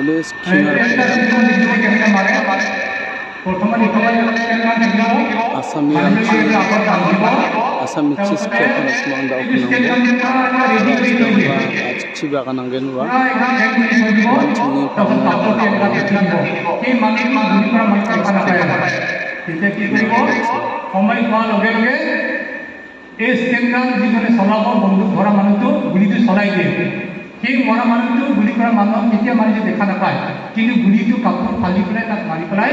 Always khinar Assam ni Assam chi skia phano smang dao knang bo chi bagan angke nuba wanchingni pangna তেতিয়া কি কৰিব? সময় হোৱাৰ লগে লগে এই ষ্টেণ্ডগান যিজনে চলাব, বন্দুক ধৰা মানুহটো গুলিটো চলাই দিয়ে। সেই মৰা মানুহটো গুলি কৰা মানুহক কেতিয়া মাৰিছে দেখা নাপায়, কিন্তু গুলিটো কাপোৰ ফালি পেলাই তাক মাৰি পেলাই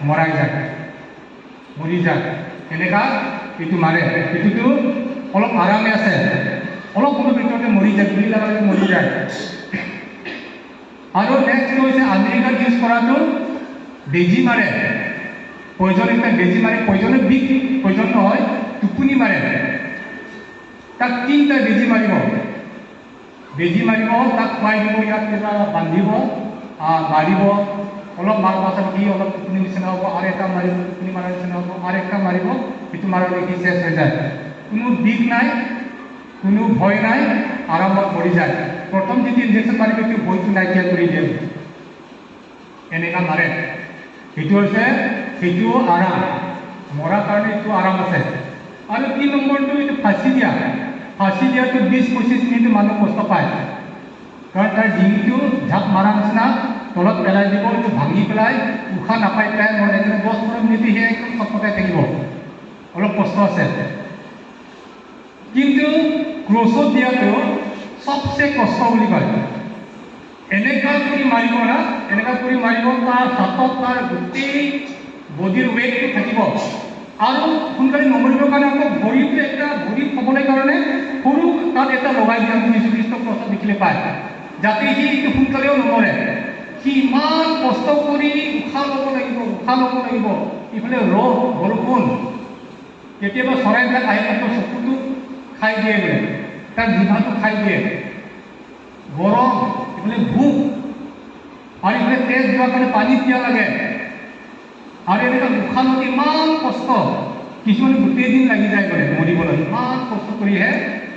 মৰাই যায়, মৰি যায়। এনেকুৱা এইটো মাৰে। এইটোতো অলপ আৰামে আছে, অলপ সময় ভিতৰতে মৰি যায়, গুলি লগালে মৰি যায়। আৰু নেক্সট হৈছে আমেৰিকাত ইউজ কৰাটো বেজী মাৰে, পয়জন এটা বেজী মাৰে, পয়জনে বিষ পয়জন নহয়, টোপনি মাৰে। তাক তিনিটা বেজী মাৰিব, বেজী মাৰিব, তাক খুৱাই দিব, ইয়াত কিবা বান্ধিব, মাৰিব। অলপ মাৰ পাছত সি অলপ টোপনি নিচিনা হ'ব, আৰু এটা মাৰিব, টোপনি মাৰাৰ নিচিনা হ'ব, আৰু একটা মাৰিব, সেইটো মাৰালৈ সি শেষ হৈ যায়। কোনো বিষ নাই, কোনো ভয় নাই, আৰামত মৰি যায়। প্ৰথম যিটো ইনজেকশ্যন মাৰিব, সেইটো ভয়টো নাইকিয়া কৰি দিয়ে, এনেকুৱা মাৰে। সেইটো হৈছে সেইটো আৰাম, মৰাৰ কাৰণে এইটো আৰাম আছে। আৰু 3 নম্বৰটো এইটো ফাঁচি দিয়া। ফাঁচি দিয়াটো 20-25 মিনিট মানুহ কষ্ট পায়, কাৰণ তাৰ ডিঙিটো ঝাপ মাৰা নিচিনা তলত পেলাই দিব, এইটো ভাঙি পেলাই উশাহ নাপাই পেলাই মৰে। সেইকাৰণে 10-15 মিনিট সি একদম চটফটাই থাকিব, অলপ কষ্ট আছে। কিন্তু ক্ৰছত দিয়াটো চবচে কষ্ট বুলি কয়। এনেকুৱা কৰি মাৰিব না, এনেকুৱা কৰি মাৰিব, তাৰ হাতত তাৰ গোটেই বডিৰ ৱেইটটো থাকিব। আৰু সোনকালে নমৰিবৰ কাৰণে আকৌ ভৰিটো এটা ভৰিত থ'বলৈ কাৰণে সৰু তাত এটা লগাই দিয়ে। আমি যীশুখ্ৰীষ্ট ক্ৰছত দেখিলে পায়, যাতে সি এইটো সোনকালেও নমৰে। সি ইমান কষ্ট কৰি উশাহ ল'ব লাগিব, উশাহ ল'ব লাগিব। ইফালে ৰ'দ, বৰষুণ, কেতিয়াবা চৰাইবিলাক আহি পেলাই চকুটো খাই দিয়ে বোলে, তাৰ জিভাটো খাই দিয়ে। গৰম, ইফালে ভোক, আৰু ইফালে তেজ যোৱাৰ কাৰণে পানী পিয়াহ লাগে, আৰু এনেকুৱা উশাহ লওঁতে ইমান কষ্ট। কিছুমানে গোটেই দিন লাগি যায় বোলে মৰিবলৈ, ইমান কষ্ট কৰিহে,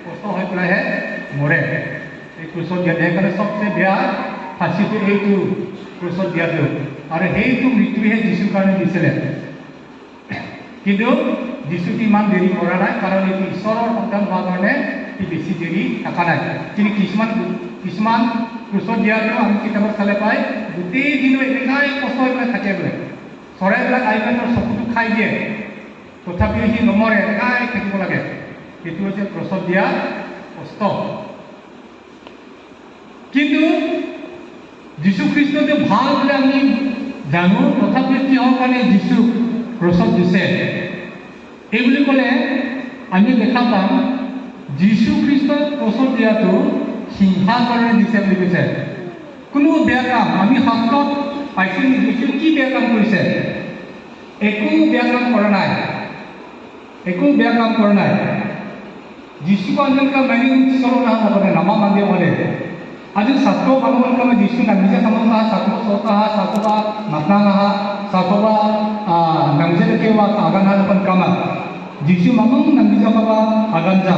কষ্ট হৈ পেলাইহে মৰে এই ক্ৰুচত দিয়াটো। সেইকাৰণে চবচে বেয়া ফাঁচিটো এইটো ক্ৰুচত দিয়াটো। আৰু সেইটো মৃত্যুহে যীশুৰ কাৰণে দিছিলে। কিন্তু যীশুক ইমান দেৰি মৰা নাই, কাৰণ এইটো ঈশ্বৰৰ সন্তান হোৱাৰ কাৰণে সি বেছি দেৰি থকা নাই। কিন্তু কিছুমান কিছুমান ক্ৰুচত দিয়াটো আমি কিতাপত চালে পাই, গোটেই দিনো এনেকুৱাই কষ্ট হৈ পেলাই থাকে বোলে। চৰাইবিলাক আহি পেলাই তেওঁৰ চকুটো খাই দিয়ে, তথাপিও সি নমৰে, এনেকুৱাই থাকিব লাগে। সেইটো হৈছে ক্ৰছত দিয়া কষ্ট। কিন্তু যীশুখ্ৰীষ্টটো ভাল বুলি আমি জানো, তথাপিও কিহৰ কাৰণে যীশুক ক্ৰছত দিছে এই বুলি ক'লে আমি দেখা পাম, যীশুখ্ৰীষ্টক ক্ৰছত দিয়াটো হিংসাৰ কাৰণে দিছে বুলি কৈছে। কোনো বেয়া কাম আমি শাস্ত্ৰত পাইছোঁ নেকি? যীশুৱে কি বেয়া কাম কৰিছে? একো বেয়া কাম কৰা নাই, একো বেয়া কাম কৰা নাই। যিশু ka mani solo na ha nama mandi wale আজি ছাত্ৰ মানুহৰ কাৰণে যিশু নামিজে খামা ছাত্ৰ চকা ছাত্ৰ মাতনা হা ছাত্ৰ নামজে কেৱা আগান হা pan kama Jisu mamang namija kaba aganja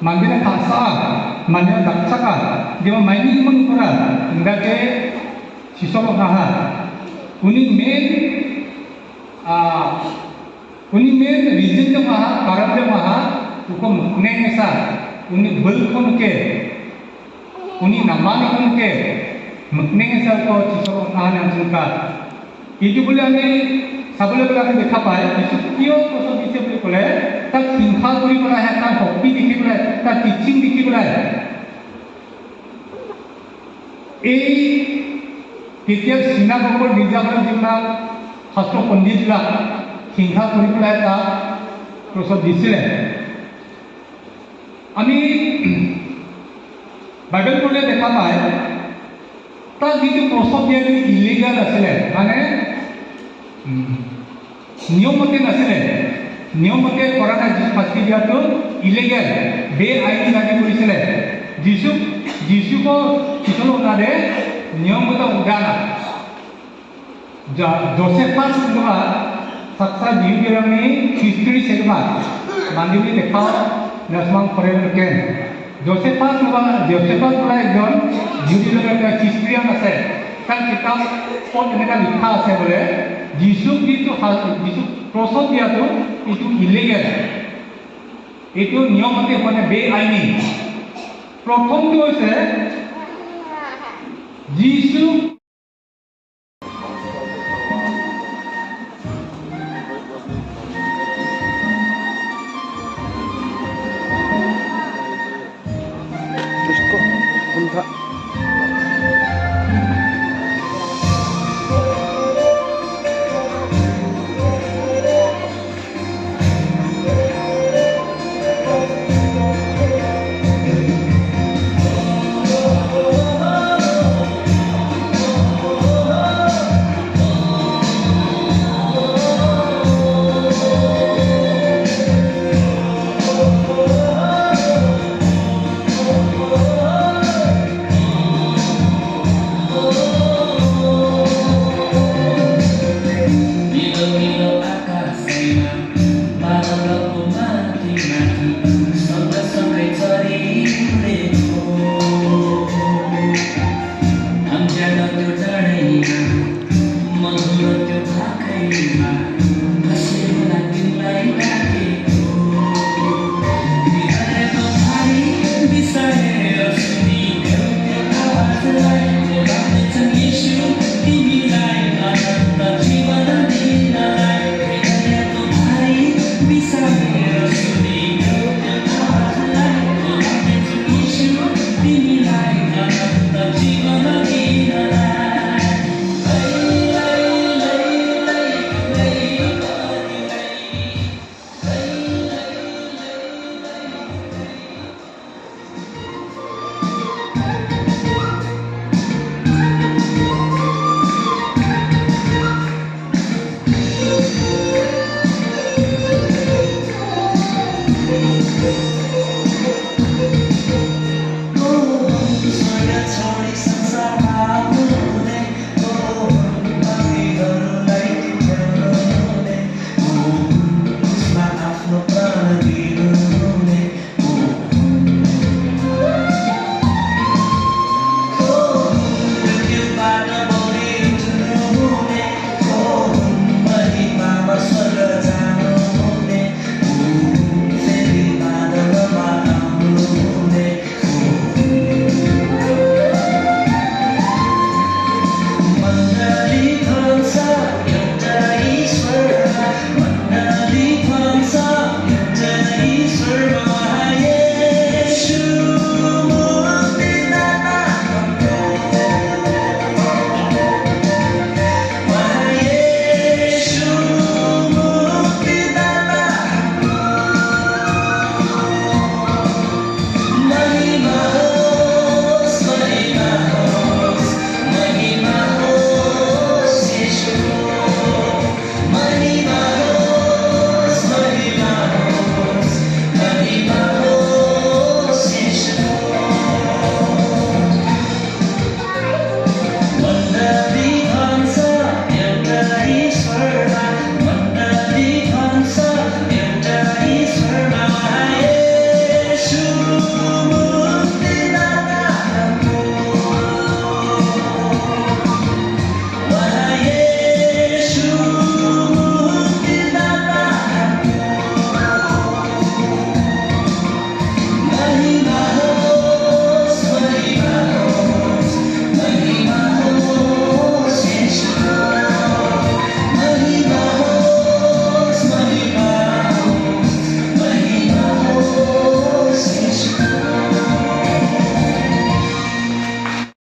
mandina khasa mandina dakchaka dima maini mang kora ndake sisolo ha উনি main reason de maha karan de maha uko mukne esa উনি ভুল কোনকে উনি নামানি কোনকে mukne esa ko sisolo ha নামকা এইটো বুলি আমি চাবলৈ গ'লে আমি দেখা পায়, যীশু কিয় ক্ৰছত দিছে বুলি ক'লে তাক হিংসা কৰি পেলাইহে, তাৰ শক্তি দেখি পেলাই, তাৰ টিচিং দেখি পেলাই। এই তেতিয়া চিনাগগৰ গীৰ্জাঘৰত যিবিলাক শাস্ত্ৰ পণ্ডিতবিলাক হিংসা কৰি পেলাই তাক ক্ৰছত দিছিলে। আমি বাইবেল পঢ়িলে দেখা পায়, তাক যিটো ক্ৰছত দিয়াটো ইলিগেল আছিলে, মানে নিয়মমতে নাছিলে, নিয়মমতে কৰা নাই। যিটো শাস্তি দিয়াটো ইলিগেল, বেআইনী দাবী কৰিছিলে। যিশুক কিছুমান ওনাৰে নিয়মমতে উদা Josephus juga saksa jiwirami history segma mandiri dekhao nasmang foreign ken জোচেফাছ বা জোচেফাছ বোলা একজন যিহুদীজনৰ হিষ্ট্ৰিয়ান আছে, তাৰ কিতাপত এনেকুৱা লিখা আছে বোলে যীচুক যিটো যীচুক ক্ৰছত দিয়াটো এইটো ইলিগেল, এইটো নিয়মতে মানে বেআইনী। প্ৰথমটো হৈছে যীচু